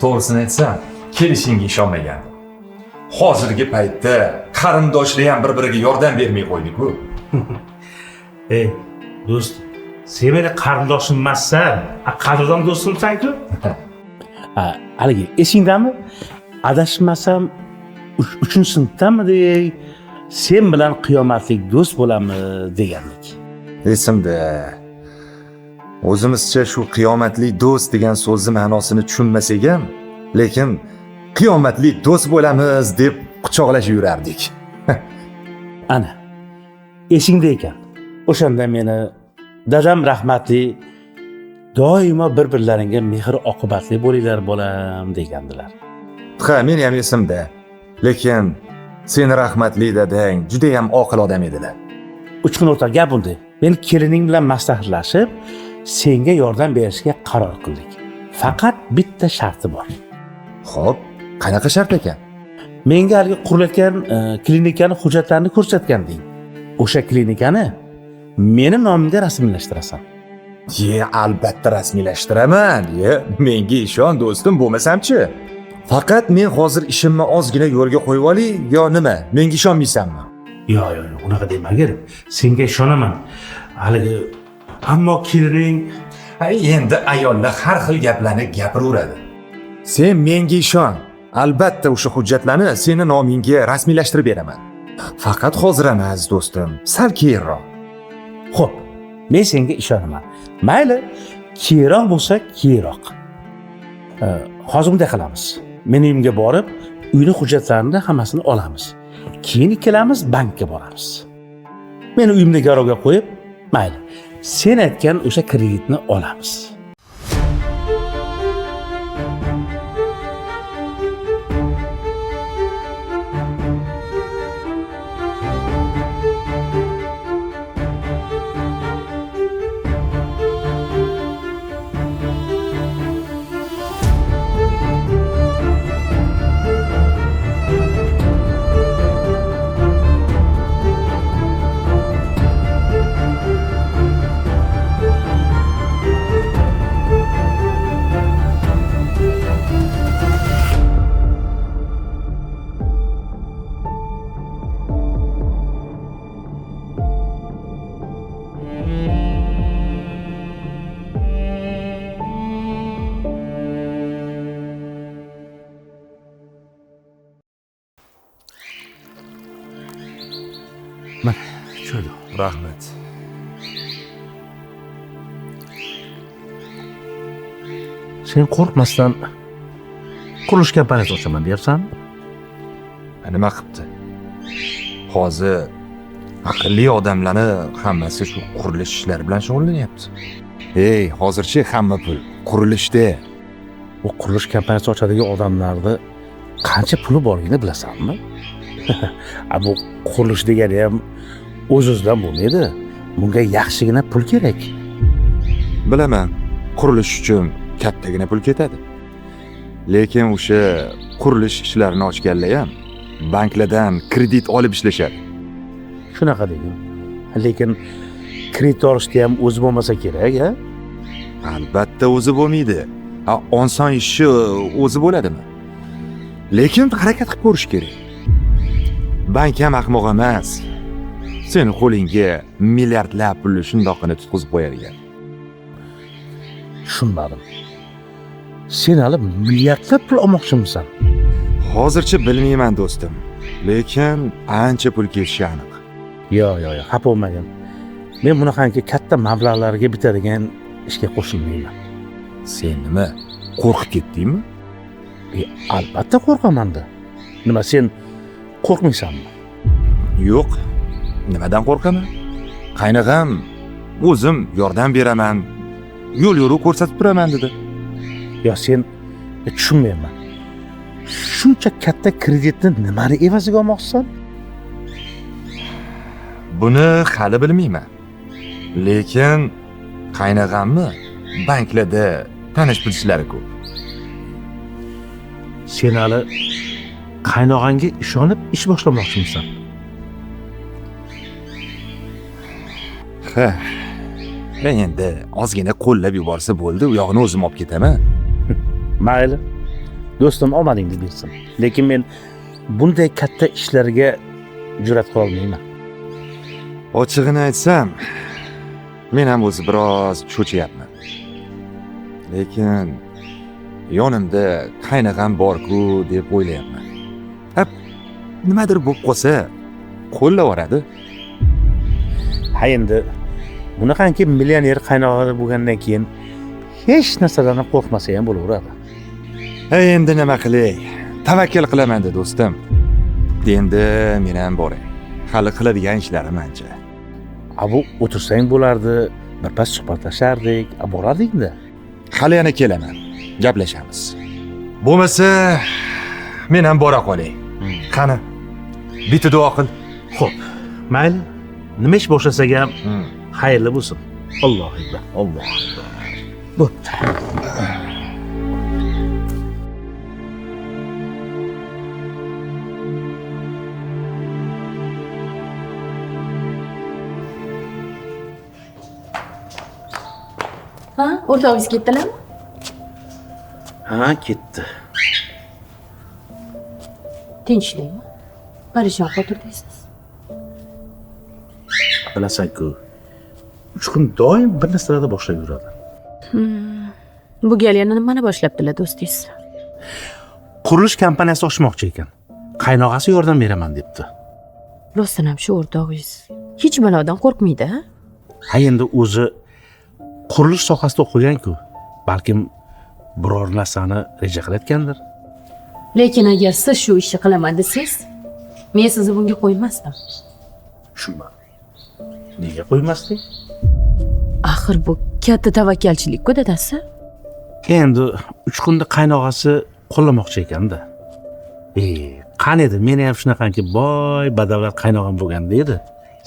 To'g'risini aytsam, kelishingga ishonmagandim. Hozirgi paytda qarindoshlar ham bir-biriga yordam bermay qo'ydi-ku. Ey do'st, sen meni qarindoshim emassan, qadrdon do'stimsan-ku. Haligi esingdami? Adashmasam uchinchi sinfdamidi? Sen bilan qiyomatlik do'st bo'lamiz degandik. Esimda. O'zimizcha shu qiyomatli do'st degan so'zni ma'nosini tushunmasak ham, lekin qiyomatli do'st bo'lamiz deb quchoqlashib yurardik. Ana, esingda ekan. O'shanda meni dadam rahmatli doimo bir-birlaringga mehr oqibatli bo'linglar bolam degandilar. Ha, meni ham esimda. Lekin seni rahmatli dadang juda ham oqil odam edilar. Uchqun o'rtoq, gap bunday. Men kelining bilan maslahatlashib, senga yordam berishga qaror qildik. Faqat bitta sharti bor. Xo'p, qanaqa shart ekan? Menga haligi qurilayotgan klinikani hujjatlarini ko'rsatganding. O'sha klinikani meni nomimga rasmiylashtirasan. Ye, albatta rasmiylashtiraman. Ye, menga ishon do'stim, bo'lmasamchi. Faqat men hozir ishimni ozgina yo'lga qo'yib olay yo nima? Menga ishonmaysanmi? Yo'q, yo'q, yo'q, unaqa demagin. Senga ishonaman. Haligi ammo kelining Endi ayollar har xil gaplarni gapiraveradi. Sen menga ishon. Albatta o'sha hujjatlarni seni nomingga rasmiylashtirib beraman. Faqat hozir emas, do'stim, sal keyinroq. Xo'p, men senga ishonaman. Mayli, keyinroq bo'lsa keyinroq. Hozir bunday qilamiz. Men uyimga borib, uyni hujjatlarini hammasini olamiz. Keyin ikkalamiz bankka boramiz. Meni uyimni garovga qo'yib, mayli, sen aytgan o'sha kreditni olamiz. Mana, cho'ydi. Rahmat. Sen qo'rqmasdan qurilish kompaniyasi ochaman deyapsanmi? Nima qilibdi? Hozir aqlli odamlarni hammasi shu qurilish ishlari bilan shug'ullanyapti. Ey, hozircha hamma pul qurilishda. Bu qurilish kompaniyasi ochadigan odamlarni qancha puli borligini bilasanmi? Bu qurilish degani ham o'z-o'zidan bo'lmaydi. Bunga yaxshigina pul kerak. Bilaman, qurilish uchun kattagina pul ketadi. Lekin o'sha qurilish ishlarini ochganlar ham banklardan kredit olib ishlashadi. Shunaqa degin. Lekin kredit olishda ham o'zi bo'lmasa kerak, ha? Albatta o'zi bo'lmaydi. Ha, oson ishi o'zi bo'ladimi? Lekin harakat qilib ko'rish kerak. Bank ham ahmoq emas. Seni qo'lingga milliardlab pulni shundoqqina tutqizib qo'yadigan. Tushunmadim. Sen hali milliardlab pul olmoqchimisan? Hozircha bilmayman do'stim. Lekin ancha pul kelishi aniq. Yo'q, yo'q, yo'q, xafa bo'lmagin. Men bunaqangi katta mablag'larga bitadigan ishga qo'shilmayman. Sen nima, qo'rqib ketdingmi? Albatta qo'rqaman-da. Nima, sen qo'rqmaysanmi? Yo'q. Nimadan qo'rqaman? Qaynog'am o'zim yordam beraman, yo'l yo'riq ko'rsatib turaman dedi. Yo, sen tushunmayman. Shuncha katta kreditni nimani evaziga olmoqchisan? Buni hali bilmayman. Lekin qaynog'amni banklarda tanish bilishlari ko'p. Sen hali qaynog'angga ishonib ish boshlamoqchimisan? Ha. Men endi ozgina qo'llab yuborsa bo'ldi, u yog'ini o'zim olib ketaman. Mayli. Do'stim, omadingni bersin. Lekin men bunday katta ishlarga jur'at qila olmayman. Ochig'ini aytsam, men ham o'zi biroz cho'chiyapman. Lekin yonimda qaynog'am bor-ku deb o'ylayapman. Ha, nimadir bo'lib qolsa, qo'llavoradi. Ha, endi bunaqangi millioner qaynog'a bo'lgandan keyin hech narsadan qo'rqmasa ham bo'laveradi. Ha, endi nima qilay? Tavakkal qilaman-da do'stim. Endi men ham boray. Hali qiladigan ishlarim ancha. A bu o'tirsang bo'lardi, birpas suhbatlashardik, a borarding-da. Hali yana kelaman. Gaplashamiz. Bo'lmasa men ham bora qolay. Qani? Bitta duo qil. Xo'p, mayli. Nima ish boshlasak ham xayrli bo'lsin. Allohu akbar. Allohu akbar. Bo'pti. Ha, o'rtog'ingiz ketdilarmi? Ha, ketdi. Tinchlikmi? Parishon xotirdaysiz. Bilasan-ku, Uchqun doim bir narsalarni boshlab yuradi. Bu gal yana nimani boshlabdilar do'stingiz? Qurilish kompaniyasi ochmoqchi ekan. Qaynog'asi yordam beraman debdi. Rostdan ham shu o'rtog'ingiz hech balodan qo'rqmaydi, ha? Ha, endi o'zi qurilish sohasida o'qigan-ku. Balkim biror narsani reja qilayotgandir. Lekin agar siz shu ishni qilaman desangiz, men sizni bunga qo'ymasdim. Tushunmadim. Nega qo'ymasdik? Axir bu katta tavakkalchilik-ku, dadasi. Endi Uchqunni qaynog'asi qo'llamoqchi ekanda. Qani edi, meni ham shunaqangi boy, badavlat qaynog'am bo'lganda edi.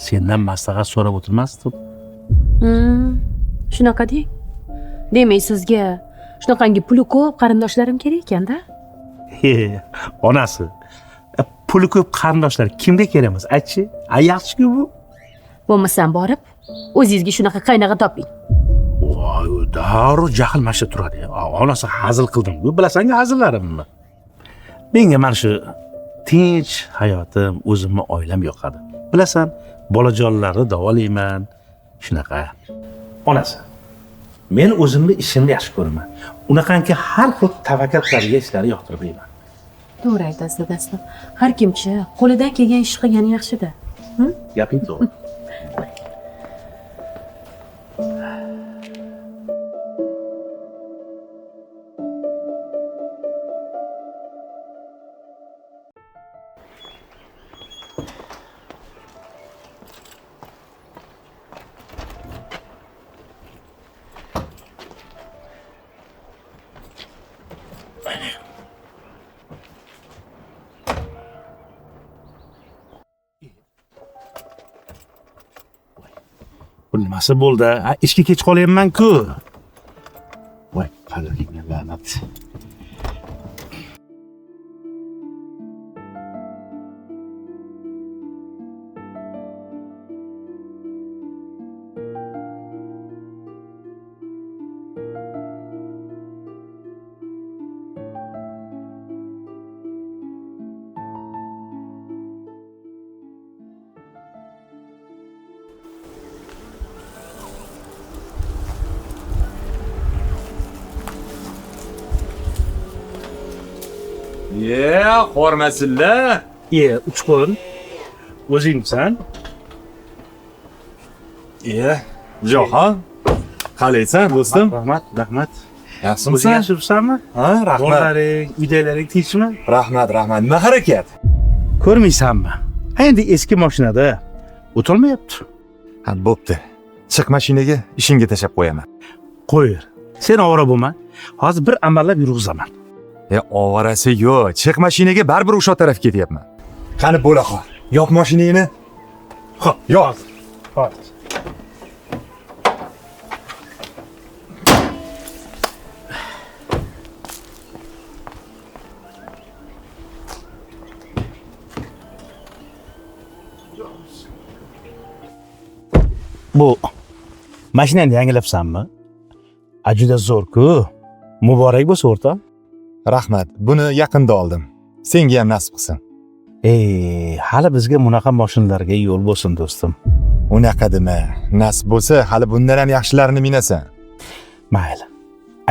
Sendan maslahat so'rab o'tirmasdim. Shunaqa deng. Demak, sizga shunaqangi puli ko'p qarindoshlarim kerak ekanda? Onasi, puli ko'p qarindoshlar kimga kerak emas? Aytchi, yaxshi-ku bu. Bo'lmasam borib, o'zingizga shunaqa qaynog'a toping. Voy, darrov jahl mana shu turadi. Onasi, hazil qildim-ku, bilasan-ku hazillarimni. Menga mana shu tinch hayotim, o'zimni oilam yoqadi. Bilasan, bolajonlarni davolayman, shunaqa. Onasi, men o'zimni ishimni yaxshi ko'raman. Unaqangi har xil tavakkal qiladigan ishlarni yoqtirmayman. To'g'ri aytasiz, dadasi. Har kimchi qo'lidan kelgan ish qilgani yaxshi-da. Gaping to'g'ri. Bu nimasi bo'ldi? Ha, ishga kech qolyapman-ku. Voy, qalbimga la'nat. Qo'rmasinlar. Uchqun, o'zingmisan? Jahon, qalaysan do'stim? Rahmat, rahmat. Yaxshimisan? O'zing yaxshimisanmi? Ha, rahmat. Bolalaring, uydagilaring tinchmi? Rahmat, rahmat. Nima harakat? Ko'rmaysanmi? Endi eski mashinada o'tolmayapti. Ha, bo'pti. Chiq mashinaga, ishingga tashab qo'yaman. Qo'yir. Sen ovora bo'lma. Hozir bir amallab yurg'izaman. Ovorasi yo'q. Chiq mashinaga, baribir o'sha tarafga ketyapman. Qani bo'la qol. Yop mashinangni. Xo'p, yop. Hop. Bu mashinani yangilabsanmi? A juda zo'r-ku. Muborak bo'lsin, o'rtoq. Rahmat, buni yaqinda oldim. Senga ham nasib qilsin. Ey, hali bizga bunaqa mashinalarga yo'l bo'lsin, do'stim. Unaqa dema. Nasib bo'lsa, hali bundan ham yaxshilarini minasan. Mayli,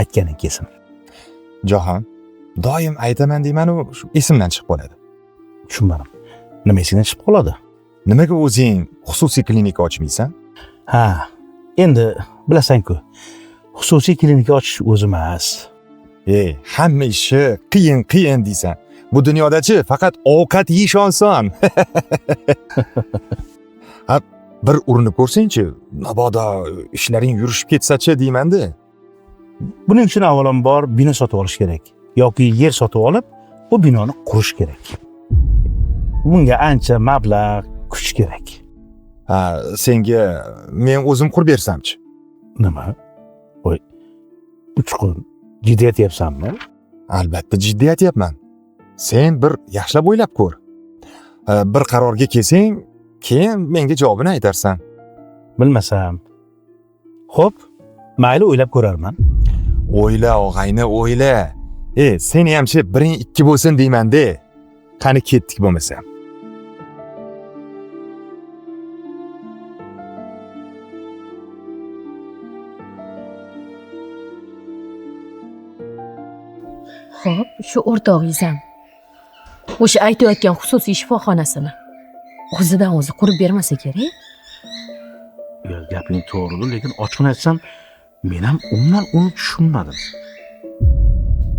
aytganing kelsin. Jahon, doim aytaman deyman-u, shu esimdan chiqib qoladi. Tushunmadim. Nima esingdan chiqib qoladi? Nimaga o'zing xususiy klinika ochmaysan? Ha, endi bilasan-ku, xususiy klinika ochish o'zi emas. Ey, hamma ishi qiyin qiyin deysan. Bu dunyodachi faqat ovqat yeyish oson. Ha, bir urinib ko'rsangchi, mabodo ishlaring yurishib ketsa-chi deyman-da. Buning uchun avvalambor bino sotib olish kerak yoki yer sotib olib, bu binoni qurish kerak. Bunga ancha mablag', kuch kerak. Ha, senga men o'zim qurib bersamchi? Nima? Voy, Uchqun, jiddiy aytyapsanmi? Albatta jiddiy aytyapman. Sen bir yaxshilab o'ylab ko'r. Bir qarorga kelsang, keyin menga javobini aytarsan. Bilmasam. Xo'p, mayli, o'ylab ko'rarman. O'yla og'ayni, o'yla. Seni hamchi biring ikki bo'lsin deyman-de. Qani ketdik bo'lmasa. Xo'p, shu o'rtog'ingiz ham o'sha aytayotgan xususiy shifoxonasini o'zidan o'zi qurib bermasa kerak. Yo, gaping to'g'ri, lekin ochiqini aytsam, men ham umuman uni tushunmadim.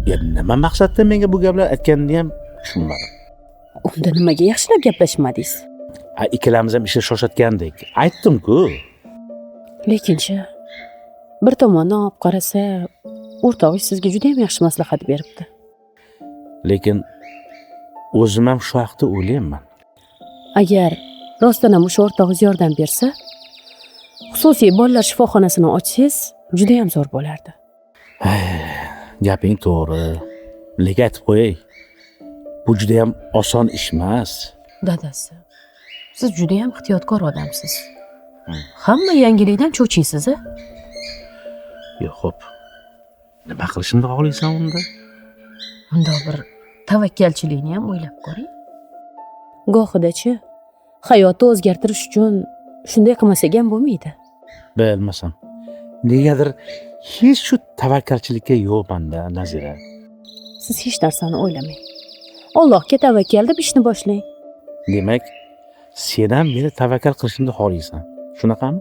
Ya nima maqsadda menga bu gaplar aytganini ham tushunmadim. Unda nimaga yaxshilab gaplashmadingiz? Ha, ikkalamiz ham ishga shoshayotgandik. Aytdim-ku. Lekinchi bir tomondan olib qarasa, o'rtog'ingiz sizga juda ham yaxshi maslahat beribdi. Lekin o'zim ham shu haqda o'ylayapman. Agar rostdan ham o'sha o'rtog'ingiz yordam bersa, xususiy bolalar shifoxonasini ochsangiz juda ham zo'r bo'lardi. Gaping to'g'ri. Lekin aytib qo'yay, bu juda ham oson ish emas. Dadasi, siz juda ham ehtiyotkor odamsiz. Hamma yangilikdan cho'chiysiz, a? Yo'q, xo'p. Nima qilishimni xohlaysan unda? Unda bir tavakkalchilikni ham o'ylab ko'ring. Gohidachi hayotni o'zgartirish uchun shunday qilmasak ham bo'lmaydi. Bilmasam. Negadir hech shu tavakkalchilikka yo'qmanda, Nazira. Siz hech narsani o'ylamang. Allohga tavakkal deb ishni boshlang. Demak, sen ham meni tavakkal qilishimni xohlaysan. Shunaqami?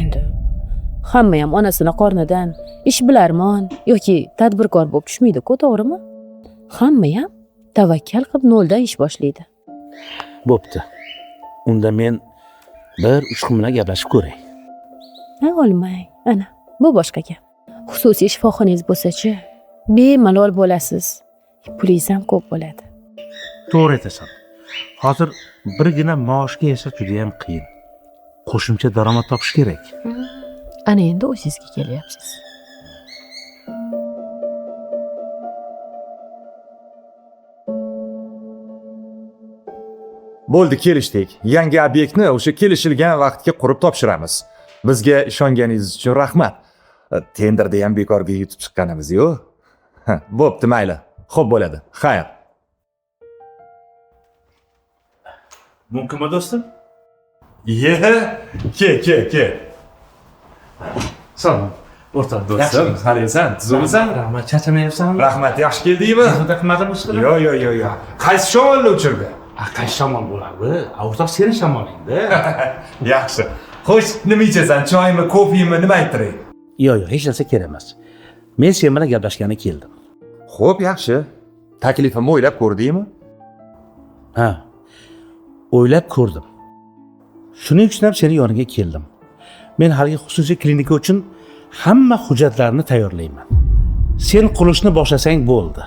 Endi hamma ham onasini qornidan ishbilarmon yoki tadbirkor bo'lib tushmaydi-ku, to'g'rimi? Hamma ham tavakkal qilib noldan ish boshlaydi. Bo'pti. Unda men bir Uchqun bilan gaplashib ko'ray. Ha, olmang. Ana, bu boshqa gap. Xususiy shifoxonangiz bo'lsa-chi, bemalol bo'lasiz. Pulingiz ham ko'p bo'ladi. To'g'ri aytasan. Hozir birgina maoshga yashash juda ham qiyin. Qo'shimcha daromad topish kerak. Ana endi o'zingizga kelyapsiz. Bo'ldi, kelishdik. Yangi obyektni o'sha kelishilgan vaqtga qurib topshiramiz. Bizga ishonganingiz uchun rahmat. Tenderda ham bekorga yutib chiqqanimiz yo'q. Bo'pti, mayli. Xo'p bo'ladi. Xayr. Mumkinmi do'stim? Ye, ke, ke, ke. Salom. O'rtoq Do'stim, qalaysan? Tuzukmisan? Rahmat, charchamayapsanmi? Rahmat, yaxshi keldingmi? Bezovta qilmadimmi sizni? Yo'q, yo'q, yo'q, yo'q. Qaysi shamolni uchirdi? Qaysi shamol bo'ladi? O'rtoq, seni shamolingda. Yaxshi. Xo'sh, nima ichasan? Choymi, kofemi, nima ayttiray? Yo'q, yo'q, hech narsa kerak emas. Men sen bilan gaplashgani keldim. Xo'p, yaxshi. Taklifimni o'ylab ko'rdingmi? Ha. O'ylab ko'rdim. Shuning uchun ham seni yoningga keldim. Men haligi xususiy klinika uchun hamma hujjatlarni tayyorlayman. Sen qurishni boshlasang bo'ldi.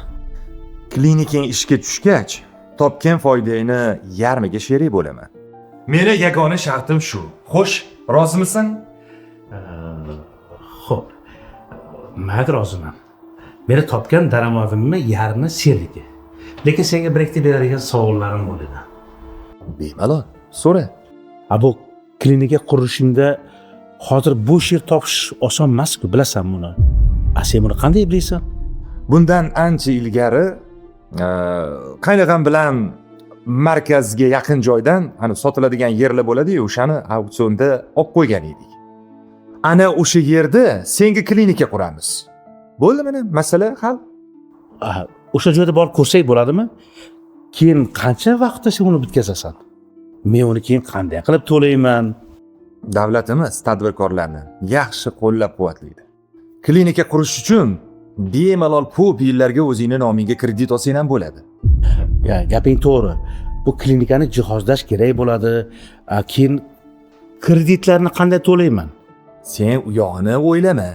Klinikang ishga tushgach, topgan foydangni yarmiga sherik bo'laman. Meni yagona shartim shu. Xo'sh, rozimisan? Xo'p. Men roziman. Meni topgan daromadimni yarmi seniki. Lekin senga bir ikkita beradigan savollarim bor edi. Bemalol, so'ra. Bu klinika qurishingda hozir bo'sh yer topish oson emas-ku, bilasan buni. Sen buni qanday bilasan? Bundan ancha ilgari qaynog'am bilan markazga yaqin joydan ana sotiladigan yerlar bo'ladi-yu, o'shani auksionda olib qo'ygan edik. Ana o'sha yerda senga klinika quramiz. Bo'ldi, mana masala hal. O'sha joyda borib ko'rsak bo'ladimi? Keyin qancha vaqtda sen uni bitkazasan? Men uni keyin qanday qilib to'layman? Davlatimiz tadbirkorlarni yaxshi qo'llab-quvvatlaydi. Klinika qurish uchun bemalol ko'p yillarga o'zingni nomingga kredit olsang ham bo'ladi. Ya, gaping to'g'ri. Bu klinikani jihozlash kerak bo'ladi. Keyin kreditlarni qanday to'layman? Sen u yog'ini o'ylama.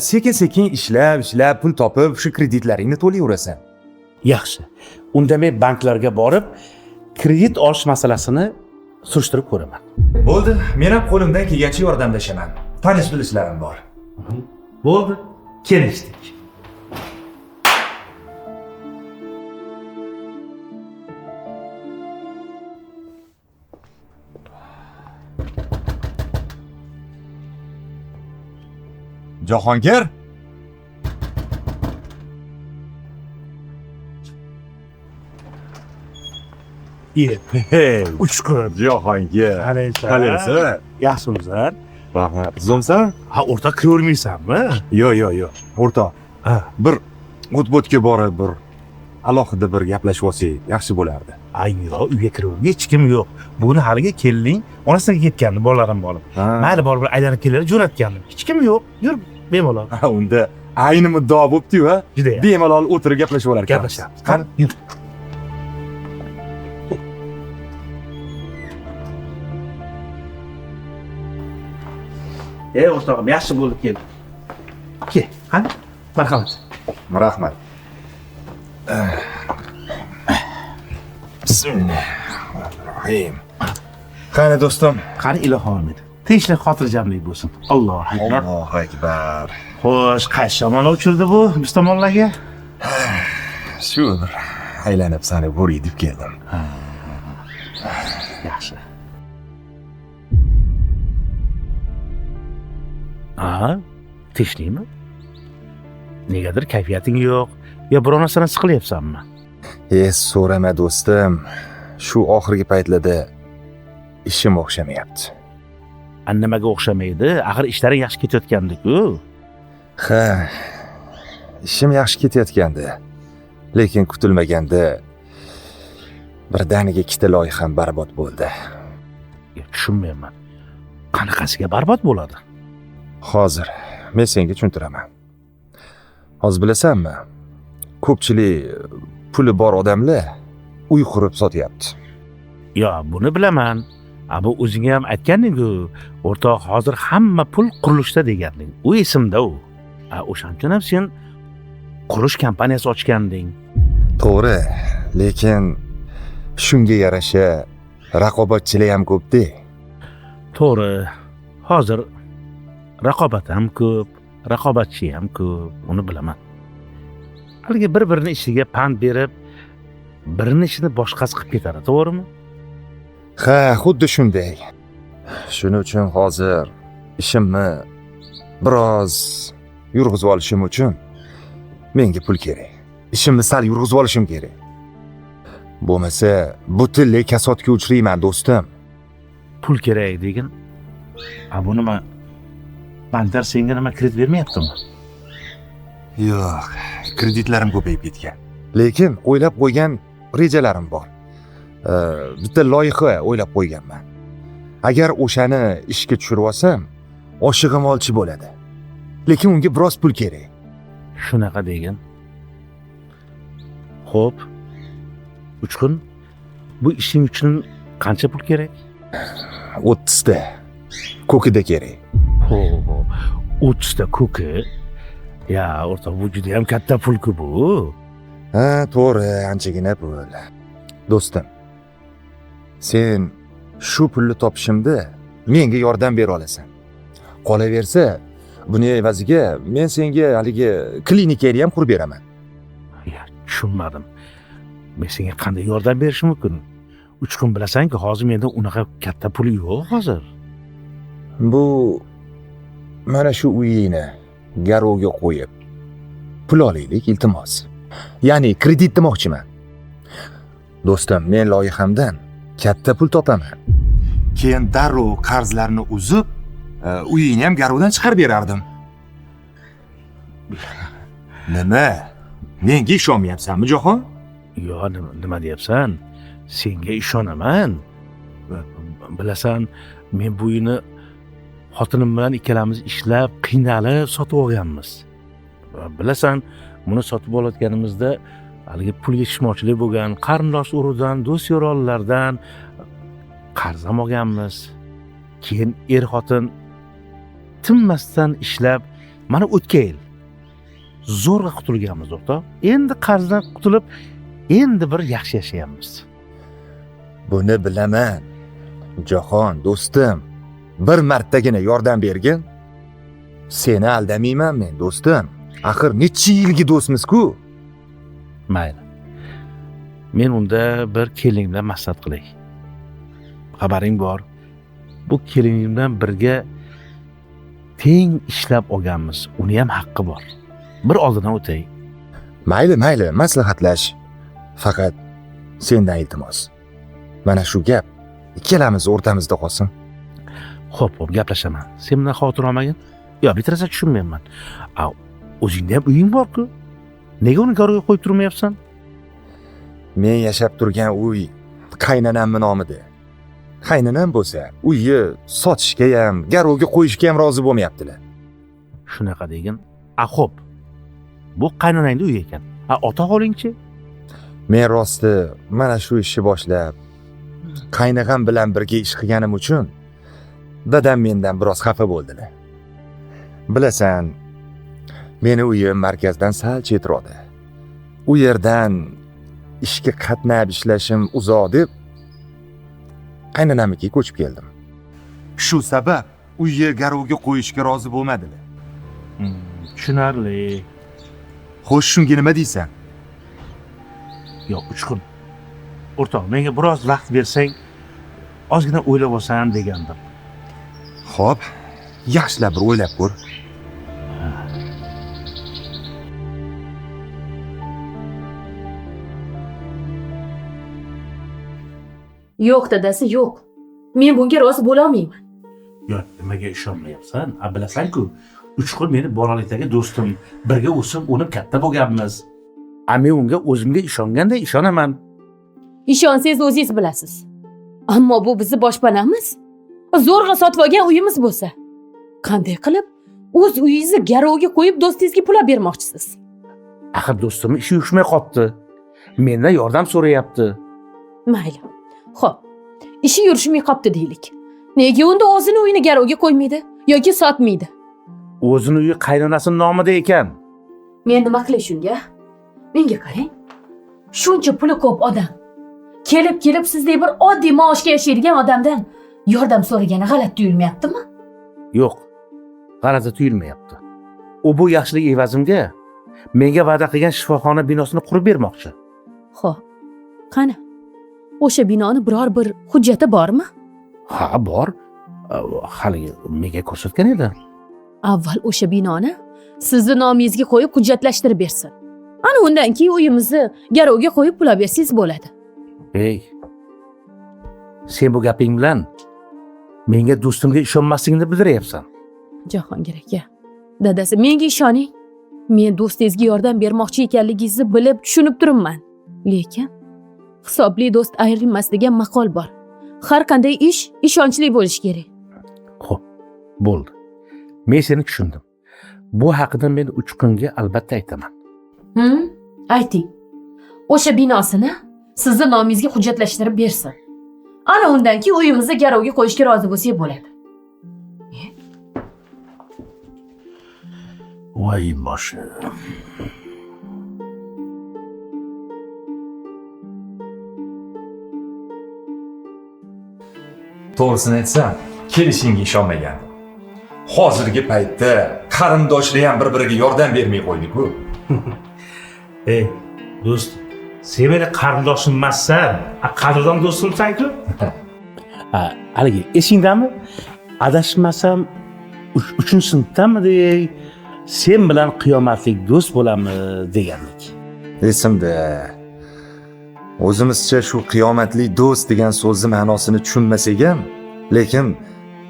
Sekin-sekin ishlab, ishlab pul topib, shu kreditlaringni to'layverasan. Yaxshi. Unda men banklarga borib kredit olish masalasini surishtirib ko'raman. Bo'ldi, men ham qo'limdan kelgancha yordamlashaman. Tanish bilishlarim bor. Bo'ldi, kelishdik. Jahongir? Uchqur. Jahongir. Qalaysan? Qalaysan? Yaxshimisan? Rahmat. Tuzumsan? Ha, o'rtoq kiravermaysanmi? Yo'q, yo'q, yo'q. O'rtoq. Bir o't-bo'tga borib bir alohida bir gaplashib olsak yaxshi bo'lardi. Ay, yo'q, uyga kiraverma, hech kim yo'q. Bugun haliga keling, onasiga ketgandi, bolalarim borib. Mayli, borib bir aylanib kelaylik, jo'natgandim. Hech kim yo'q. Yur, bemalol. Ha, unda ayni muddao bo'pti-yu, ha? Judayam. Bemalol o'tirib gaplashib olar ekanmiz. Gaplashamiz. Qani, yur. Ey o'rtog'im, yaxshi bo'ldi keldi. Kel, qani? Marhamat. Rahmat. Bismillahirrohmanirrohim. Qani do'stim? Qani ilohi amin. Tinchlik, xotirjamlik bo'lsin. Allohu akbar. Allohu akbar. Xo'sh, qaysi tomonga uchirdi bu biz tomonlarga? Shu bir aylanib sani ko'ray deb keldim. Yaxshi. Tinchlikmi? Negadir kayfiyating yo'q? Yo biror narsadan siqilyapsanmi? So'rama do'stim. Shu oxirgi paytlarda ishim o'xshamayapti. Nimaga o'xshamaydi? Axir ishlaring yaxshi ketayotgandi-ku. Ha, ishim yaxshi ketayotgandi. Lekin kutilmaganda birdaniga ikkita loyiham barbod bo'ldi. Tushunmayman. Qanaqasiga barbod bo'ladi? Hozir men senga tushuntiraman. Hozir bilasanmi? Ko'pchilik puli bor odamlar uy qurib sotyapti. Yo, buni bilaman. Bu o'zingga ham aytganding-ku, o'rtoq, hozir hamma pul qurilishda deganding. U esimda u. O'shaning uchun ham sen qurilish kompaniyasi ochganding. To'g'ri, lekin shunga yarasha raqobatchilar ham ko'p-da. To'g'ri. Hozir raqobat ham ko'p, raqobatchi ham ko'p, uni bilaman. Haligi bir-birini ishiga pand berib, birini ishini boshqasi qilib ketadi, to'g'rimi? Ha, xuddi shunday. Shuning uchun hozir ishimni biroz yurg'izib olishim uchun menga pul kerak. Ishimni sal yurg'izib olishim kerak. Bo'lmasa butunlay kasodga uchrayman, do'stim. Pul kerak degin. Bu nima? Banklar senga nima kredit bermayaptimi? Yo'q, kreditlarim ko'payib ketgan. Lekin o'ylab qo'ygan rejalarim bor. Bitta loyiha o'ylab qo'yganman. Agar o'shani ishga tushirib olsam, oshig'im olchi bo'ladi. Lekin unga biroz pul kerak. Shunaqa degin. Xo'p. Uchqun, bu ishing uchun qancha pul kerak? 30 ta ko'kida kerak. Xo'p, 30 ta ko'ki. Ya, o'rtoq, bu juda ham katta pul-ku bu. Ha, to'g'ri, anchagina pul. Do'stim, sen shu pulni topishimda menga yordam bera olasan. Qolaversa, buni evaziga men senga haligi klinikani ham qurib beraman. Ya, tushunmadim. Men senga qanday yordam berishim mumkin? Uchqun, bilasan-ku, hozir menda unaqa katta pul yo'q hozir. Bu mana shu uyingni garovga qo'yib, Pul olaylik, iltimos. Ya'ni kredit demoqchiman. Do'stim, men loyihamdan katta pul topaman. Keyin darrov qarzlarni uzib, uyingni ham garovdan chiqarib berardim. Nima? Menga ishonmayapsanmi, Jahon? Yo, nima deyapsan? Senga ishonaman. Bilasan, men bu uyni xotinim bilan ikkalamiz ishlab, qiynalib sotib olganmiz. Bilasan, buni sotib olayotganimizda haligi pul yetishmovchilik bo'lgan, qarindosh urug'dan, do'st yoronlardan qarz ham olganmiz. Keyin er-xotin tinmasdan ishlab, mana o'tgan yil zo'rg'a qutulganmiz, o'rtoq. Endi qarzdan qutulib, endi bir yaxshi yashayapmiz. Buni bilaman. Jahon, do'stim, bir martagina yordam bergin. Seni aldamayman men, do'stim. Axir necha yilgi do'stmiz-ku. Mayli. Men unda bir kelinim bilan maslahat qilay. Xabaring bor. Bu kelinim bilan birga teng ishlab olganmiz. Uni ham haqqi bor. Bir oldidan o'tay. Mayli, mayli, maslahatlash. Faqat sendan iltimos. Mana shu gap ikkalamiz o'rtamizda qolsin. Xo'p, xo'p, gaplashaman. Sen bundan xavotir olmagin. Yo, bitta narsa tushunmayapman. A, o'zingda ham uying bor-ku. Nega uni garovga qo'yib turmayapsan? Men yashab turgan uy qaynonamning nomida. Qaynonam bo'lsa, uyni sotishga ham, garovga qo'yishga ham rozi bo'lmayaptilar. Shunaqa degin. A, xo'p. Bu qaynonangning uyi ekan. A, ota holingchi? Men rosti mana shu ishni boshlab, qaynog'am bilan birga ish qilganim uchun dadam mendan biroz xafa bo'ldilar. Bilasan, meni uyim markazdan sal chetroqda. U yerdan ishga qatnab ishlashim uzoq deb qaynonamnikiga ko'chib keldim. Shu sabab uyni garovga qo'yishga rozi bo'lmadilar. Tushunarli. Xo'sh, shunga nima deysan? Yo'q, Uchqun. O'rtoq, menga biroz vaqt bersang, ozgina o'ylab olsam degandim. Xo'p, yaxshilab bir o'ylab ko'r. Yo'q, dadasi, yo'q. Men bunga rozi bo'la olmayman. Yo'q, nimaga ishonmayapsan? A, bilasan-ku, Uchqun meni bolalikdagi do'stim, birga o'sib, o'nib katta bo'lganmiz. A, men unga o'zimga ishonganday ishonaman. Ishonsangiz o'zingiz bilasiz. Ammo bu bizni boshpanamiz. Zo'rg'a sotib olgan uyimiz bo'lsa, qanday qilib o'z uyingizni garovga qo'yib do'stingizga pul olib bermoqchisiz? Axir do'stimning ishi yurishmay qopti. Mendan yordam so'rayapti. Mayli. Xo'p, ishi yurishmay qopti deylik. Nega unda o'zini uyini garovga qo'ymaydi yoki sotmaydi? O'zini uyi qaynonasining nomida ekan. Men nima qilay shunga? Menga qarang. Shuncha puli ko'p odam kelib-kelib sizdek bir oddiy maoshga yashaydigan odamdan yordam so'ragani g'alati tuyulmayaptimi? Yo'q, g'alati tuyulmayapti. U bu yaxshilik evazimga menga va'da qilgan shifoxona binosini qurib bermoqchi. Xo'p, qani? O'sha binoni biror bir hujjati bormi? Ha, bor. Haligi menga ko'rsatgan edi. Avval o'sha binoni sizni nomingizga qo'yib hujjatlashtirib bersin. Ana undan keyin uyimizni garovga qo'yib pul olib bersangiz bo'ladi. Ey, sen bu gaping bilan menga do'stimga ishonmasligingni bildiryapsan. Jahongir aka, dadasi, menga ishoning. Men do'stingizga yordam bermoqchi ekanligingizni bilib, tushunib turibman. Lekin hisobli do'st ayrilmas degan maqol bor. Har qanday ish ishonchli bo'lishi kerak. Xo'p, bo'ldi. Men seni tushundim. Bu haqida men Uchqunga albatta aytaman. Ayting. O'sha binosini sizni nomingizga hujjatlashtirib bersin. Ana undan keyin uyimizni garovga qo'yishga rozi bo'lsak bo'ladi. Voy boshim. To'g'risini aytsam, kelishingga ishonmagandim. Hozirgi paytda qarindoshlar ham bir-biriga yordam bermay qo'ydi-ku. Ey, do'st, sen meni qarindoshim emassan, qadrdon do'stimsan-ku. Haligi esingdami? Adashmasam 3-sinfdamidi? Sen bilan qiyomatlik do'st bo'lamiz degandik. Esimda. O'zimizcha shu qiyomatli do'st degan so'zni ma'nosini tushunmasak ham, lekin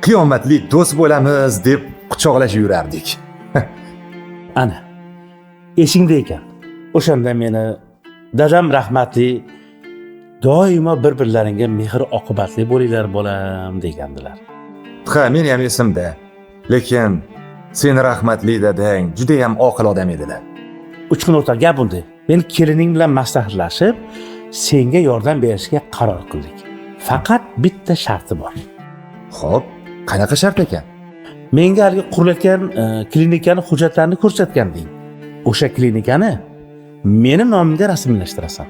qiyomatli do'st bo'lamiz deb quchoqlashib yurardik. Ana, esingda ekan. O'shanda meni dadam rahmatli doimo bir-birlaringga mehr oqibatli bo'linglar bolam degandilar. Ha, meni ham esimda. Lekin seni rahmatli dadang juda ham oqil odam edilar. Uchqun o'rtoq, gap bunday. Men kelining bilan maslahatlashib, senga yordam berishga qaror qildik. Faqat bitta sharti bor. Xo'p, qanaqa shart ekan? Menga haligi qurilayotgan klinikani hujjatlarini ko'rsatganding. O'sha klinikani meni nomimga rasmiylashtirasan.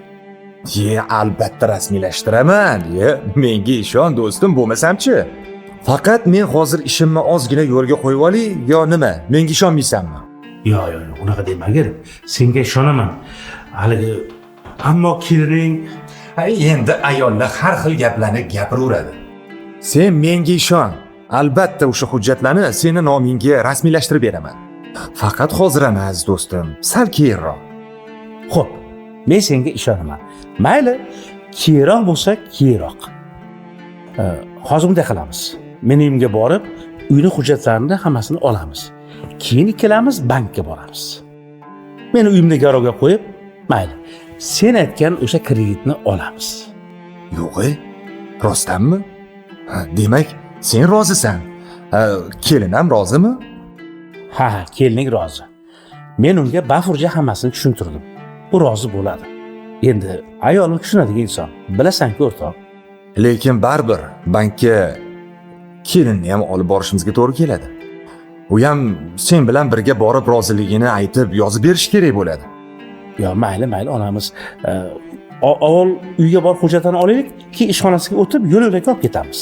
Ye, albatta rasmiylashtiraman. Ye, menga ishon do'stim, bo'lmasamchi. Faqat men hozir ishimni ozgina yo'lga qo'yib olay yo nima? Menga ishonmaysanmi? Yo'q, yo'q, yo'q, unaqa demagin. Senga ishonaman. Haligi ammo kelining endi ayollar har xil gaplarni gapiraveradi. Sen menga ishon. Albatta o'sha hujjatlarni seni nomingga rasmiylashtirib beraman. Faqat hozir emas do'stim, sal keyinroq. Xo'p, men senga ishonaman. Mayli, keyinroq bo'lsa keyinroq. Hozir bunday qilamiz. Men uyimga borib, uyni hujjatlarini hammasini olamiz. Keyin ikkalamiz bankka boramiz. Meni uyimni garovga qo'yib, mayli, sen aytgan o'sha kreditni olamiz. Yo'q, rostdanmi? Demak, sen rozisan. Kelin ham rozimi? Ha, kelining rozi. Men unga bafurja hammasini tushuntirdim. U rozi bo'ladi. Endi ayolim tushunadigan inson, bilasan-ku o'rtoq. Lekin baribir bankka kelinni ham olib borishimizga to'g'ri keladi. U ham sen bilan birga borib roziligini aytib, yozib berish kerak bo'ladi. Yo, mayli, mayli onamiz. Avval uyga borib hujjatlarni olaylik, keyin ishxonasiga o'tib yo'l-yo'lakay olib ketamiz.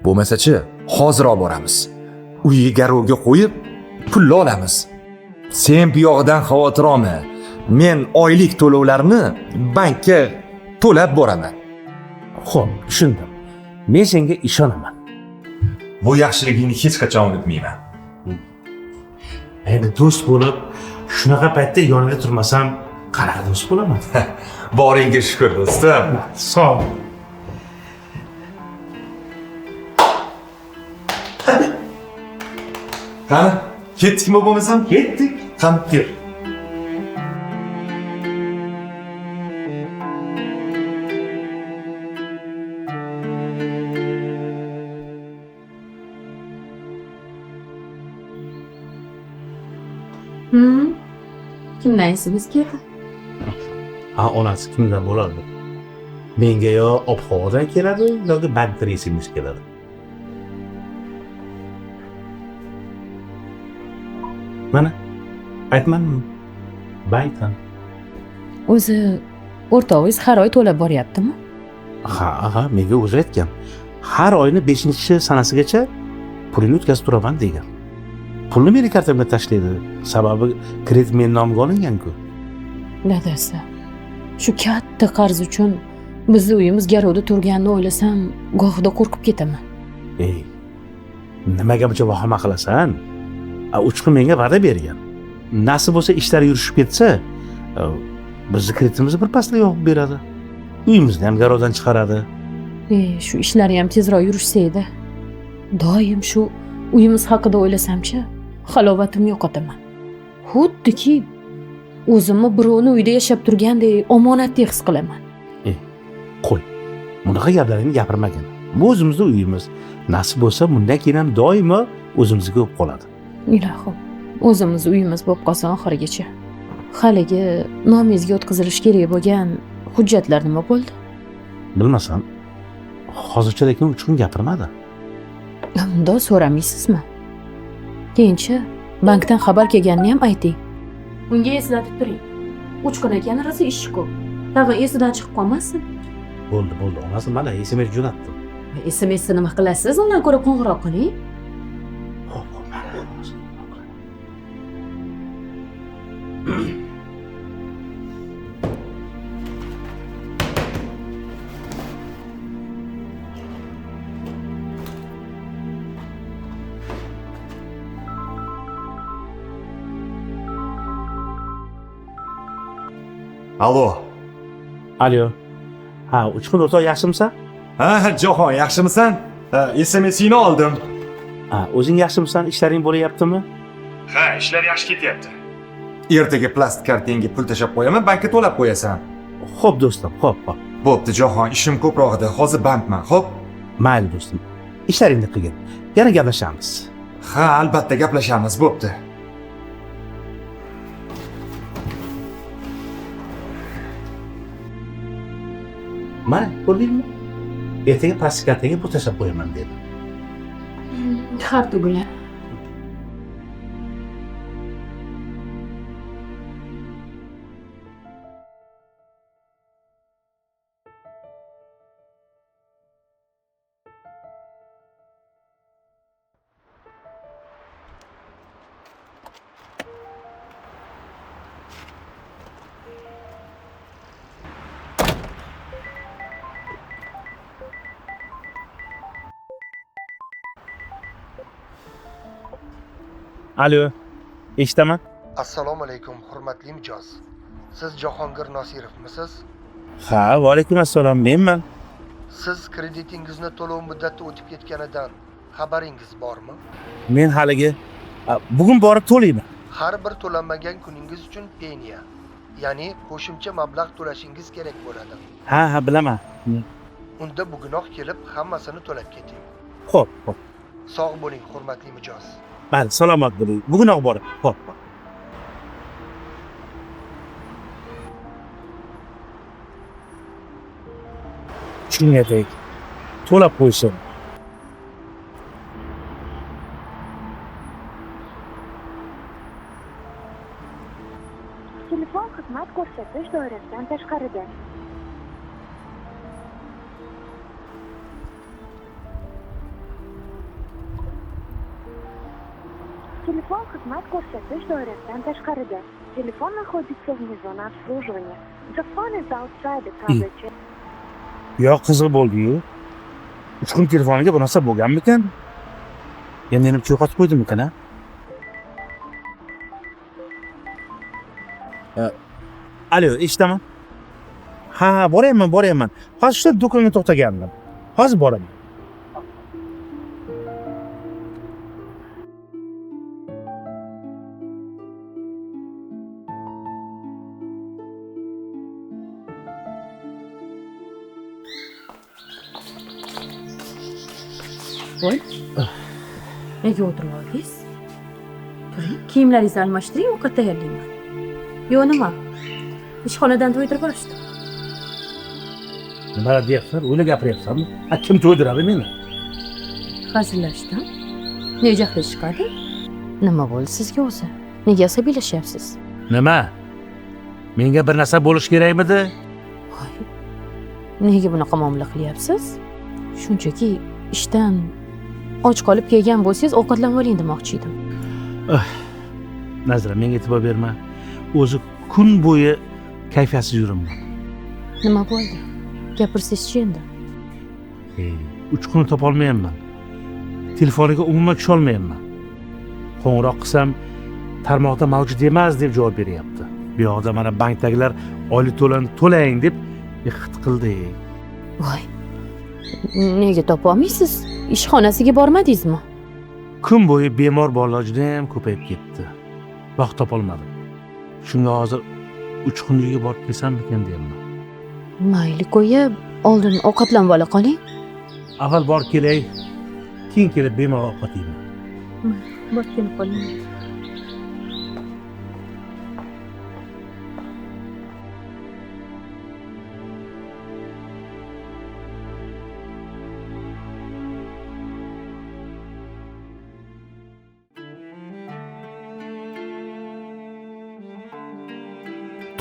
Bo'lmasa-chi, hozir olib boramiz. Uyga garovga qo'yib, pulni olamiz. Sen bu yog'idan xavotir olma. Men oylik to'lovlarni bankka to'lab boraman. Xo'p, tushundim. Men senga ishonaman. Bu yaxshiligingni hech qachon unutmayman. Endi do'st bo'lib, shunaqa paytda yonida turmasam, qanaqa do'st bo'laman? Boringga shukr do'stim. Sog' ol. Qani, ketdikmi bo'lmasam? Ketdik. Qani, kel. Kimdan SMS keldi? Ha, onasi kimdan bo'ladi? Menga yo ob-havodan keladi yoki bankdan SMS keladi. Mana aytmadimmi? Bankdan. O'zi o'rtog'ingiz har oy to'lab boryaptimi? Ha, ha, menga o'zi aytgan. Har oyni 5-sanasigacha pulini o'tkazib turaman degan. Pulni meni kartamga tashlaydi. Sababi kredit meni nomimga olingan-ku. Dadasi, shu katta qarz uchun bizni uyimiz garovda turganini o'ylasam, gohida qo'rqib ketaman. Ey, nimaga buncha vahima qilasan? Uchqun menga va'da bergan. Nasib bo'lsa ishlar yurishib ketsa, bizni kreditimizni bir pasda yopib beradi. Uyimizni ham garovdan chiqaradi. Shu ishlari ham tezroq yurishsa edi. Doim shu uyimiz haqida o'ylasamchi, halovatimni yo'qotaman. Xuddiki o'zimni birovni uyida yashab turgandek omonatdek his qilaman. Qo'y. Bunaqa gaplarni gapirmagin. Bu o'zimizni uyimiz. Nasib bo'lsa bundan keyin ham doimo o'zimizga bo'lib qoladi. Ilohim, o'zimiz uyimiz bo'lib qolsa oxirigacha. Haligi nomingizga o'tkazilishi kerak bo'lgan hujjatlar nima bo'ldi? Bilmasam, hozircha lekin uchun gapirmadi. Unda so'ramaysizmi? Keyinchi bankdan xabar kelganini ham ayting. Unga eslatib turing. Uchqun akani rosa ishi ko'p. Tag'in esidan chiqib qolmasin. Bo'ldi, bo'ldi. Onasi mana SMS jo'natdim. SMSni nima qilasiz? Undan ko'ra qo'ng'iroq qiling. Xo'p, xo'p, mana. Alo. Alo. Ha, Uchqun o'rtoq, yaxshimisan? Ha, Jahon, yaxshimisan? SMSingni oldim. Ha, o'zing yaxshimisan? Ishlaring bo'layaptimi? Ha, ishlar yaxshi ketyapti. Ertaga plastik kartangga pul tashlab qo'yaman, bankka to'lab qo'yasan. Xo'p do'stim, xo'p, xo'p. Bo'pti, Jahon, ishim ko'proq edi. Hozir bandman, xo'p? Mayli do'stim. Ishlaringni qilgin. Yana gaplashamiz. Ha, albatta gaplashamiz, bo'pti. Mana, ko'rdingmi? Ertaga plastik kartaga pul tashlab qo'yaman dedi. Har tugul. Alo, eshitaman. Assalomu alaykum, hurmatli mijoz. Siz Jahongir Nosirovmisiz? Ha, va alaykum assalom, menman. Siz kreditingizni to'lov muddati o'tib ketganidan xabaringiz bormi? Men haligi bugun borib to'layman. Har bir to'lanmagan kuningiz uchun penya, ya'ni qo'shimcha mablag' to'lashingiz kerak bo'ladi. Ha, ha, bilaman. Unda bugunoq kelib hammasini to'lab keting. Xo'p, xo'p. Sog' bo'ling, hurmatli mijoz. Mayli, salomat bo'ling. Bugunoq borib. Xo'p. Shunga to'lab qo'ysin. Telefon xizmat ko'rsatish doirasidan tashqarida. Телефон xizmat ko'rsatish doirasidan tashqarida. Телефон находится вне зоны обслуживания. The phone is outside the coverage. Yo, qiziq bo'ldi-yu. Uchqun telefoniga bu narsa bo'lganmikan? Ya menimcha yo'qotib qo'ydimikan, a? Alo, eshitaman. Ha, boryapman, boryapman. Hozir shu do'konga to'xtagandim. Hozir boraman. Voy. Nega o'tirib oldingiz? Turing, kiyimlaringizni almashtiring, ovqat tayyorlayman. Yo, nima? Ishxonadan to'ydirib olishdi. Nimalar deyapsan? O'yla gapiryapsanmi? Ha, kim to'ydiradi meni? Hazillashdim. Ne jahli chiqadi? Nima bo'ldi sizga o'zi? Nega asabiylashyapsiz? Nima? Menga bir narsa bo'lish kerakmidi? Voy. Nega bunaqa muomala qilyapsiz? Shunchaki ishdan och qolib kelgan bo'lsangiz, ovqatlanib oling demoqchi edim. Nazira, menga e'tibor berma. O'zi kun bo'yi kayfiyatsiz yuribman. Nima bo'ldi? Gapirsangizchi endi. Uchqunni topolmayapman. Telefoniga umuman tusholmayapman. Qo'ng'iroq qilsam, tarmoqda mavjud emas deb javob beryapti. Bu yoqda mana bankdagilar oylik to'lani to'lang deb hit qildi. Voy. Nega topolmaysiz? Ishxonasiga bormadingizmi? Kun bo'yi bemor bolalar juda ham ko'payib ketdi. Vaqt topolmadim. Shunga hozir Uchqun uyga borib kelsammikan deyapman. Mayli, qo'yib, oldin ovqatlanib ola qoling. Avval borib kelay, keyin kelib bemalol ovqat yeyman. Borib kelib qoling.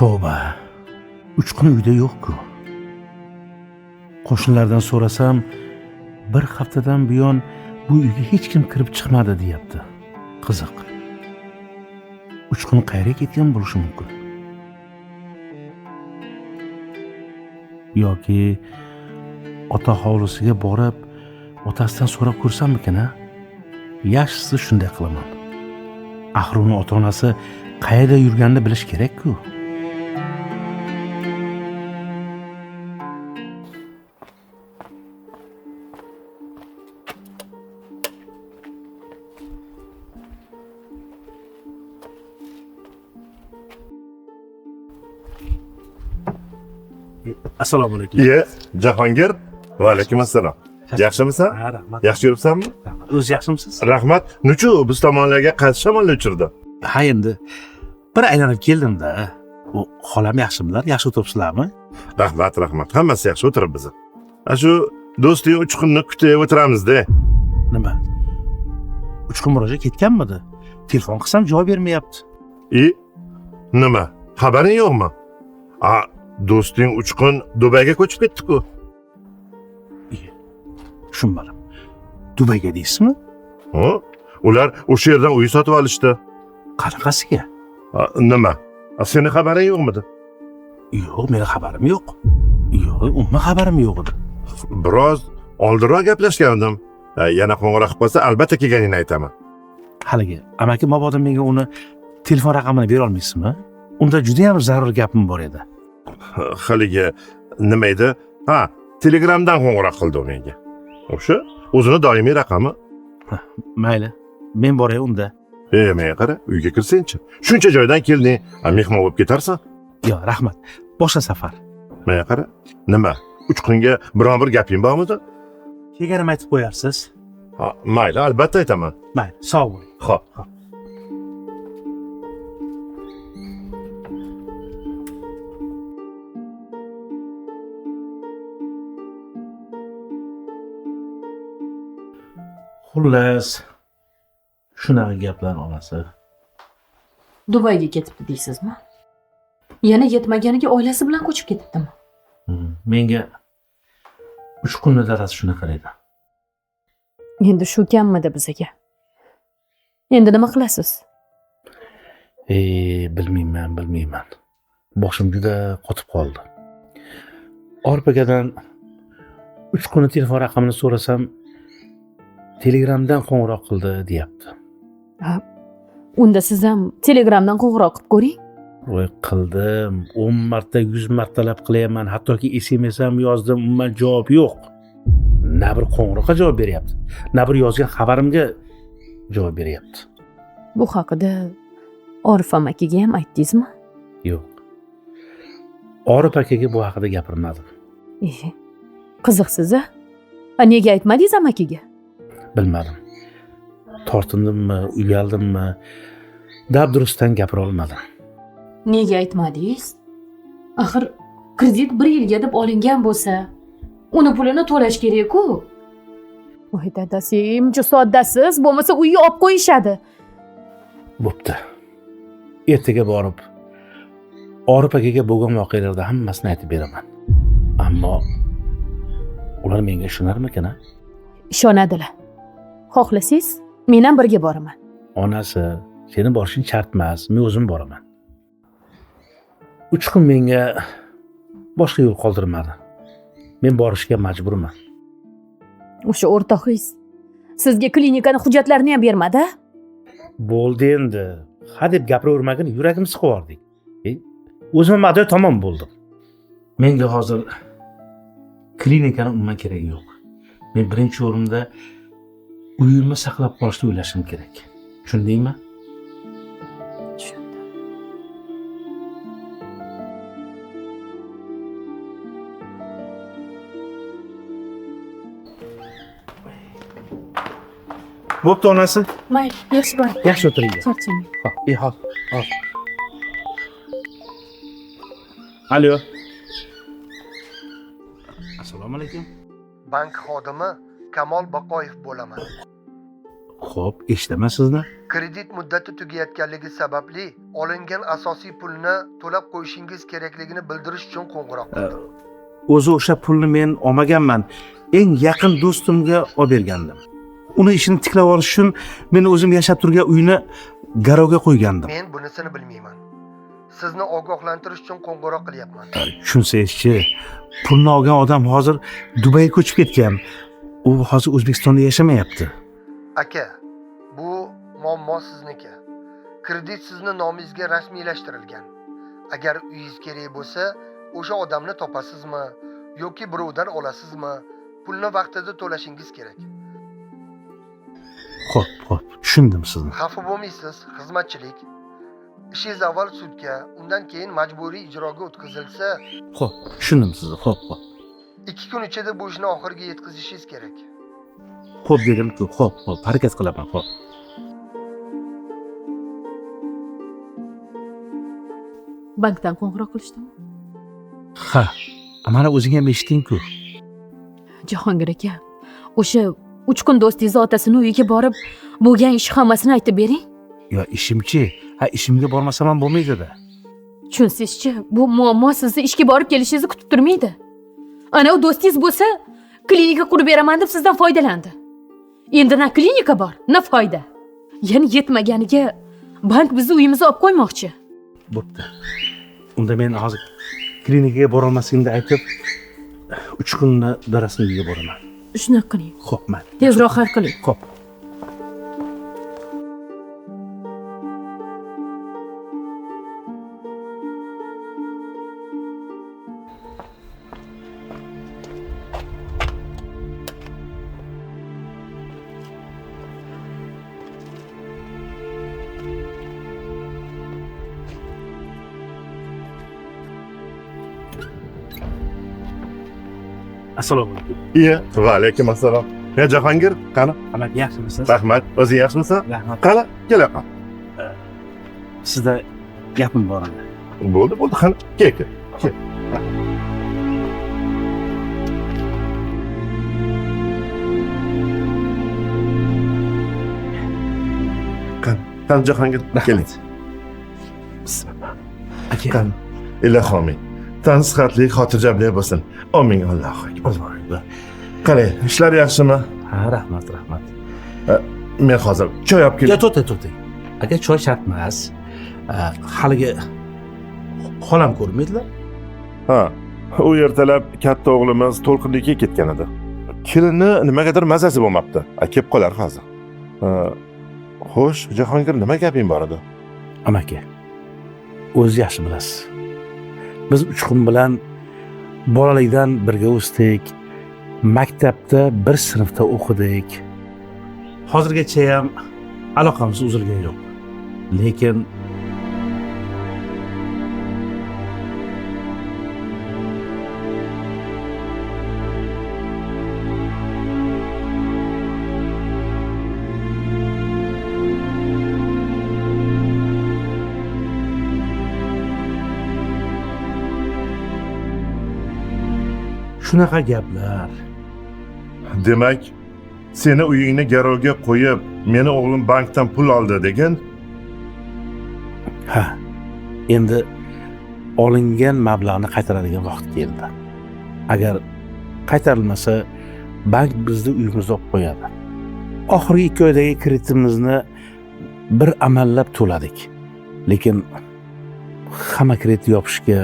Tavba. Uchqun uyda yo'q-ku. Qo'shnilardan so'rasam, bir haftadan buyon bu uyga hech kim kirib chiqmadi deyapti. Qiziq. Uchqun qayerga ketgan bo'lishi mumkin? Yoki ota hovlisiga borib, otasidan so'rab ko'rsammikan, a? Yaxshisi shunday qilaman. Axir uni ota-onasi qayerda yurganini bilish kerak-ku. Assalomu alaykum. Iye, Jahongir. Va alaykum assalom. Yaxshimisan? Ha, rahmat. Yaxshi yuribsanmi? Rahmat. O'zi yaxshimisiz? Rahmat. Nuchu biz tomonlarga qaysi shamolla uchirdi? Ha, endi bir aylanib keldim-da. U xolam yaxshimilar? Yaxshi o'tiribsizlarmi? Rahmat, rahmat. Hammasi yaxshi o'tiribmiz. A shu do'sting Uchqunni kutib o'tiramiz-da. Nima? Uchqun murojaat ketganmidi? Telefon qilsam javob bermayapti. I nima? Xabaring yo'qmi? A do'sting Uchqun Dubayga ko'chib ketdi-ku. Tushunmadim. Dubayga deysizmi? Ha? Ular o'sha yerdan uy sotib olishdi. Qanaqasiga? A, nima? A, seni xabaring yo'qmidi? Yo'q, meni xabarim yo'q. Yo'q, umuman xabarim yo'q edi. Biroz oldinroq gaplashgan edim. Yana qo'ng'iroq qilib qolsa, albatta kelganingni aytaman. Haligi, amaki mabodo menga uni telefon raqamini bera olmaysizmi? Unda juda ham zarur gapim bor edi. Haligi nima edi? Ha, Telegramdan qo'ng'iroq qildi u menga. O'sha o'zini doimiy raqami. Mayli, men boray unda. Menga qara, uyga kirsangchi. Shuncha joydan kelding, mehmon bo'lib ketarsan. Yo'q, rahmat. Boshqa safar. Menga qara, nima? Uchqunga biron bir gaping bormidi? Kelganim aytib qo'yarsiz. Ha, mayli, albatta aytaman. Mayli, sog' bo'ling. Xo'p. Xullas, shunaqa gaplar onasi. Dubayga ketibdi deysizmi? Yana yetmaganiga oilasi bilan ko'chib ketibdimi? Menga Uchqunni dadasi shunaqa dedi. Endi shu kammidi bizaga? Endi nima qilasiz? Bilmayman. Boshim juda qotib qoldi. Orif akadan Uchqunni telefon raqamini so'rasam, Telegramdan qo'ng'iroq qildi deyapti. Ha, unda siz ham Telegramdan qo'ng'iroq qilib ko'ring. Voy, qildim. 10 marta, 100 martalab qilyapman. Hattoki SMS ham yozdim, umuman javob yo'q. Na bir qo'ng'iroqqa javob beryapti, na bir yozgan xabarimga javob beryapti. Bu haqida Orif amakiga ham aytdingizmi? Yo'q. Orif akaga bu haqida gapirmadim. Qiziqsiz a? Nega aytmadingiz amakiga? Bilmadim. Tortindimmi, uyaldimmi? Dabdurustdan gapira olmadim. Nega aytmadingiz? Axir kredit 1 yilga deb olingan bo'lsa, uni pulini to'lash kerak-ku. Voy dadasi, muncha soddasiz, bo'lmasa uyga olib qo'yishadi. Bo'pti. Ertaga borib Orif akaga bo'lgan voqealarni hammasini aytib beraman. Ammo ular menga ishonarmikan a? Ishonadilar. Xohlasangiz, men ham birga boraman. Onasi, seni borishing shart emas, men o'zim boraman. Uchqun menga boshqa yo'l qoldirmadi. Men borishga majburman. O'sha o'rtog'ingiz sizga klinikani hujjatlarini ham bermadi? Bo'ldi endi. Ha deb gapiravermagin, yuragim siqib yubordik. O'zim madoy tamom bo'ldim. Menga hozir klinikani umuman keragi yo'q. Men birinchi o'rinda uyimni saqlab qolishni o'ylashim kerak. Tushundingmi? Tushundim. Bo'pti onasi. Mayli, yaxshi boring. Yaxshi o'tiring. Charchamang. Xo'p, hop, hop. Alo. Assalomu alaykum. Bank xodimi Kamol Baqoyev bo'laman. Xo'p, eshitaman sizni. Kredit muddati tugayotganligi sababli olingan asosiy pulni to'lab qo'yishingiz kerakligini bildirish uchun qo'ng'iroq qildim. O'zi o'sha pulni men olmaganman. Eng yaqin do'stimga olib bergandim. Uni ishini tiklab olish uchun men o'zim yashab turgan uyni garovga qo'ygandim. Men bunisini bilmayman. Sizni ogohlantirish uchun qo'ng'iroq qilyapman. Tushunsangizchi, pulni olgan odam hozir Dubayga ko'chib ketgan. U hozir O'zbekistonda yashamayapti. Aka, bu muammo sizniki. Kredit sizni nomingizga rasmiylashtirilgan. Agar uyingiz kerak bo'lsa, o'sha odamni topasizmi yoki birovdan olasizmi, pulni vaqtida to'lashingiz kerak. Xo'p, xo'p, tushundim sizni. Xafa bo'lmaysiz, xizmatchilik. Ishingiz avval sudga, undan keyin majburiy ijroga o'tkazilsa, Xo'p, tushundim sizni. Xo'p, xo'p. 2 kun ichida bu ishni oxiriga yetkazishingiz kerak. Xo'p dedim-ku. Xo'p, xo'p, harakat qilaman, xo'p. Bankdan qo'ng'iroq qilishdimi? Ha, mana o'zing ham eshitding-ku. Jahongir aka, o'sha Uchqun do'stingizni otasini uyiga borib, bo'lgan ish hammasini aytib bering. Yo, ishimchi? Ha, ishimga bormasam ham bo'lmaydi-da. Tushunsizchi, bu muammo sizni ishga borib kelishingizni kutib turmaydi. Ana u do'stingiz bo'lsa, klinika qurib beraman deb sizdan foydalandi. Endi na klinika bor, na foyda. Yana yetmaganiga bank bizni uyimizga olib qo'ymoqchi. Bo'pti. Unda men hozir klinikaga borolmasligimni aytib, Uchqunni dadasini uyiga boraman. Shunaqa qiling. Xo'p, mayli. Tezroq hal qiling. Xo'p. Assalomu alaykum. Iya, va alaykum assalom. Ya Jahongir, qani? Amaki, yaxshimisiz? Rahmat. O'zing yaxshimisan? Rahmat. Qani, kela qol. Sizda gapim bor edi. Bo'ldi, bo'ldi, qani, kel, kel. Kel. Qani, qani Jahongir, keling. Bismillah. Aka. Qani, ilohi omin. Tan sihatli, xotirjamlik bo'lsin. Amin, Allohu akbar. Allohu akbar. Qalay, ishlar yaxshimi? Ha, rahmat, rahmat. Men hozir choy olib kelay. Ya, to'xtang, to'xtang. Aka, choy shart emas. Haligi xolam ko'rmaydilar. Ha, u ertalab katta o'g'limiz To'lqinnikiga ketgan edi. Kelinni nimagadir mazasi bo'lmabdi. Kelib qolar hozir. Xo'sh, Jahongir, nima gaping bor edi? Amaki, o'zi yaxshi bilasiz. Biz Uchqun bilan bolalikdan birga o'sdik. Maktabda bir sinfda o'qidik. Hozirgacha ham aloqamiz uzilgani yo'q. Lekin shunaqa gaplar. Demak, seni uyingni garovga qo'yib, meni o'g'lim bankdan pul oldi degan? Ha, endi olingan mablag'ni qaytaradigan vaqt keldi. Agar qaytarilmasa, bank bizni uyimizga olib qo'yadi. Oxirgi 2 oydagi kreditimizni bir amallab to'ladik. Lekin hamma kreditni yopishga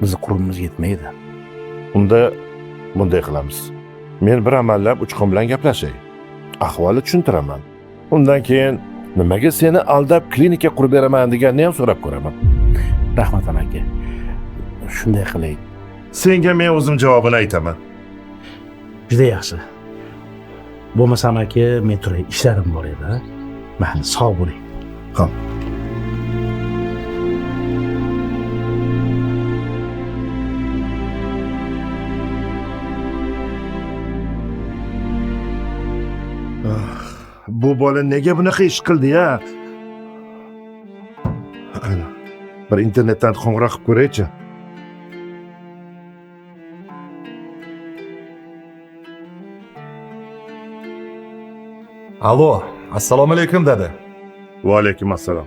bizni qurbimiz yetmaydi. Unda bunday qilamiz. Men bir amallab Uchqun bilan gaplashay. Ahvolni tushuntiraman. Undan keyin nimaga seni aldab klinika qurib beraman deganini ham so'rab ko'raman. Rahmat amaki. Shunday qilay. Senga men o'zim javobini aytaman. Juda yaxshi. Bo'lmasa amaki, men turay, ishlarim bor edi. Mayli, sog' bo'ling. Xo'p. Bu bola nega bunaqa ish qildi ya? Ana, bir internetdan qo'ng'iroq qilib ko'raychi. Alo, assalomu alaykum dada. Va alaykum assalom.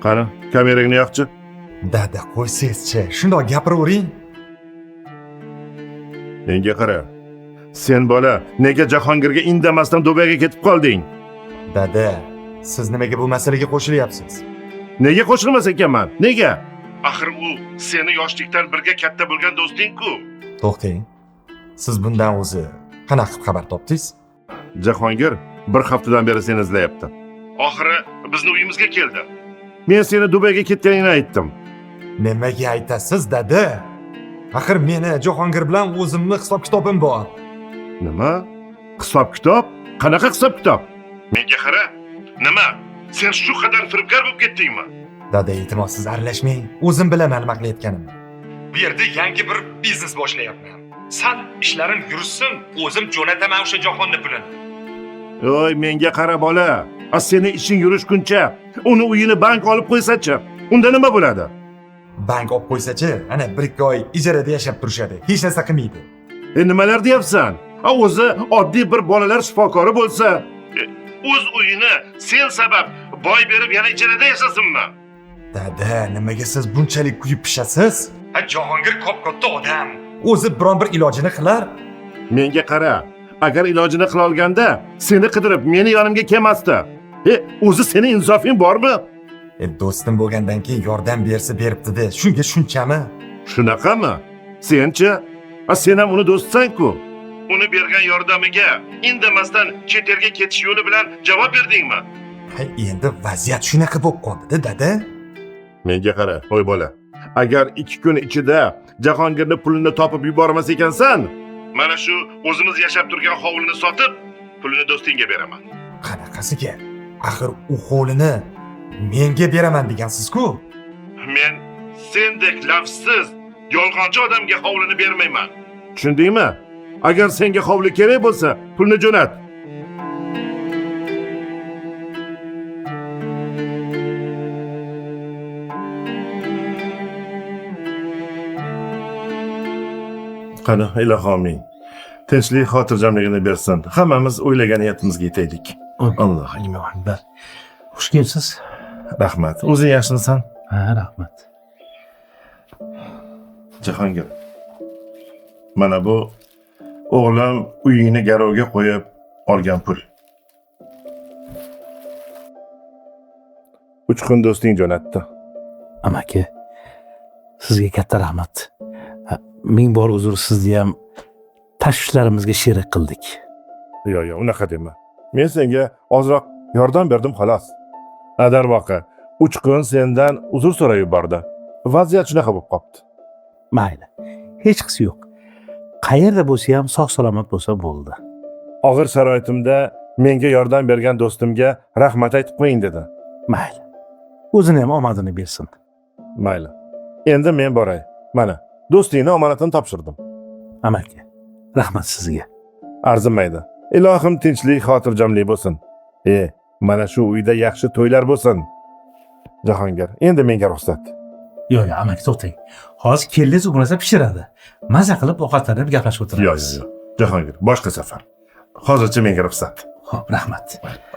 Qani, kamerangni yoqchi. Dada, qo'ysangizchi, shundoq gapiravering. Menga qara. Sen bola nega Jahongirga indamasdan Dubayga ketib qolding? Dada, siz nimaga bu masalaga qo'shilyapsiz? Nega qo'shilmas ekanman? Nega? Axir u seni yoshlikdan birga katta bo'lgan do'sting-ku. To'xtang. Siz bundan o'zi qanaqa qilib xabar topdingiz? Jahongir bir haftadan beri seni izlayapti. Oxiri bizni uyimizga keldi. Men seni Dubayga ketganingni aytdim. Nimaga aytasiz, dada? Axir meni Jahongir bilan o'zimni hisob-kitobim bor. Nima? Hisob-kitob? Qanaqa hisob-kitob? Menga qara. Nima? Sen shu qadar firibgar bo'lib ketdingmi? Dada, iltimos siz aralashmang. O'zim bilaman nima qilayotganimni. Bu yerda yangi bir biznes boshlayapman. Sal ishlarim yursin, o'zim jo'nataman o'sha Jahonni pulini. Oy, menga qara bola. A seni ishing yurishguncha uni uyini bank olib qo'ysa-chi, unda nima bo'ladi? Bank olib qo'ysa-chi, ana 1-2 oy ijarada yashab turishadi. Hech narsa qilmaydi. Nimalar deyapsan? A o'zi oddiy bir bolalar shifokori bo'lsa, o'z uyini sen sabab boy berib yana ijarada yashasinmi? Dada, nimaga siz bunchalik kuyib pishasiz? Ha, Jahongir kop-katta odam. O'zi biron bir ilojini qilar. Menga qara, agar ilojini qila olganda seni qidirib meni yonimga kelmasdi. O'zi seni insofing bormi? Do'stim bo'lgandan keyin yordam bersa beribdi-da. Shunga shunchami? Shunaqami? Senchi? A sen ham uni do'stsan-ku. Uni bergan yordamiga indamasdan chet elga ketish yo'li bilan javob berdingmi? Ha, endi vaziyat shunaqa bo'lib qoldi-da, dada. Menga qara, oy bola. Agar 2 kun ichida Jahongirni pulini topib yubormas ekansan, mana shu o'zimiz yashab turgan hovlini sotib, pulini do'stingga beraman. Qanaqasiga? Axir u hovlini menga beraman degansiz-ku. Men sendek lafzsiz, yolg'onchi odamga hovlini bermayman. Tushundingmi? Agar senga hovli kerak bo'lsa, pulni jo'nat. Qani, ilohoming. Tinchlik, xotirjamligini bersin. Hammamiz o'ylagan niyatimizga yetaylik. Allohu akbar. Xush kelibsiz. Rahmat. O'zing yaxshimisan? Ha, rahmat. Jahongir. Mana bu o'g'lim uyingni garovga qo'yib olgan pul. 3 kun do'sting jo'natdi. Amaki, sizga katta rahmat. Ming bor uzr, sizni ham tashvishlarimizga sherik qildik. Yo'q, yo'q, unaqa dema. Men senga ozroq yordam berdim xolos. Darvoqe, 3 kun sendan uzr so'rab yubordi. Vaziyat shunaqa bo'lib qopti. Mayli, hech qisi yo'q. Qayerda bo'lsa ham sog' salomat bo'lsa bo'ldi. Og'ir sharoitimda menga yordam bergan do'stimga rahmat aytib qo'ying dedi. Mayli. O'zini ham omadini bersin. Mayli. Endi men boray. Mana, do'stingni omonatini topshirdim. Amaki, rahmat sizga. Arzimaydi. Ilohim tinchlik, xotirjamlik bo'lsin. Mana shu uyda yaxshi to'ylar bo'lsin. Jahongir, endi menga ruxsat. Yo'q, yo'q, amaki to'xtang. Hozir kelingiz u narsa pishiradi. Maza qilib ovqatlanib gaplashib o'tiramiz. Yo'q, yo'q, Jahongir, boshqa safar. Hozircha menga ruxsat. Xo'p, rahmat.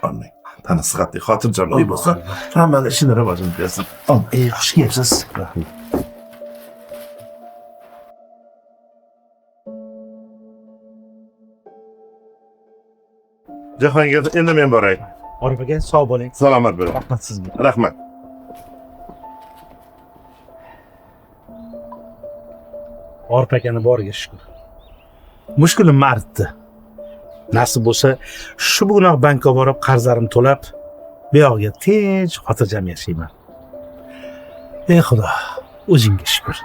Amin. Tani sihatli, xotirjamlik bo'lsin. Hammani ishini rivojini bersin. Xush kelibsiz. Rahmat. Jahongir, endi men boray. Orif aka, sog' bo'ling. Salomat bo'ling. Rahmat sizga. Rahmat. Orif akani boriga shukur. Mushkulim artdi. Nasib bo'lsa, shu bugunoq bankka borib qarzlarim to'lab, bu yog'iga tinch, xotirjam yashayman. Ey Xudo, o'zingga shukur.